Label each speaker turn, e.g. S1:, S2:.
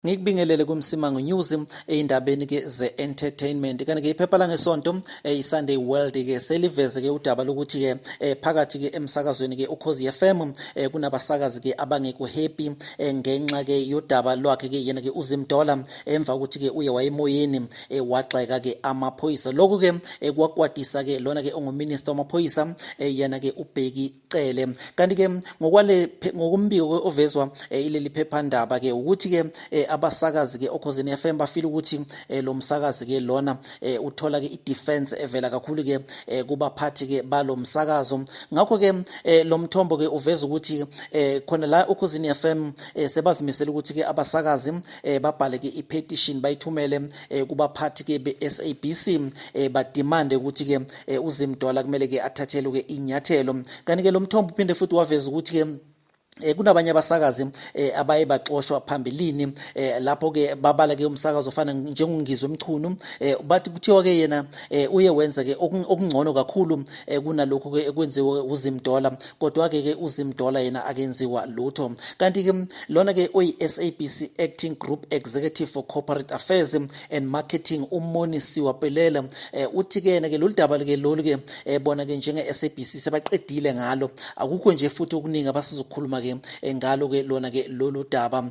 S1: Ngikubingelele kuMsimango News eyindabeni ke ze-entertainment. Kanti ke iphepha langesonto iSunday World ke seliveze ke udaba lokuthi ke phakathi ke emsakazweni ke Ukhozi FM kunabasakazi ke abangekho happy ngenxa ke yodaba lwakhe ke yena ke uZimdola emva kokuthi ke uye wayemoyeni wagxeka ke amaphoyisa. Lokhu ke kwakwatisa ke lona ke onguminister wamaphoyisa yena ke uBheki Cele. Kanti ke ngokwale ngokumbiko ovezwa ileli phephandaba ke ukuthi ke abasakazi ke Okhozini FM bafila ukuthi lo msakazi ke lona uthola ke i-defense evela kakhulu ke kubaphathi ke balomsakazo. Ngakho ke lo mthombo ke uveza ukuthi khona la Okhozini FM sebazimisela ukuthi ke abasakazi babhale ke i-petition bayithumele kubaphathi ke be-SABC bademande ukuthi ke uZimdola kumele ke athathelwe ke inyathelo. Kanti ke lo mthombo uphinde futhi waveza ukuthi ke kunabanye abasakazi abaye baxoshwa phambilini lapho ke babala ke umsakazo ofana njengoNgizwe Mchunu bathi kuthiwa ke yena uye wenza ke okungcono kakhulu kunalokhu ke ekwenziwe uZimdola, kodwa ke ke uZimdola yena akenziwa lutho. Kanti ke lona ke oyi SABC Acting Group Executive for Corporate Affairs and Marketing uMoni Siwapelela uthi ke yena ke lolu daba ke lolu ke bona ke njenge SABC sebaqedile ngalo, akukho nje futhi okuningi abasizokhuluma ke ngalo ke lona ke lolu daba.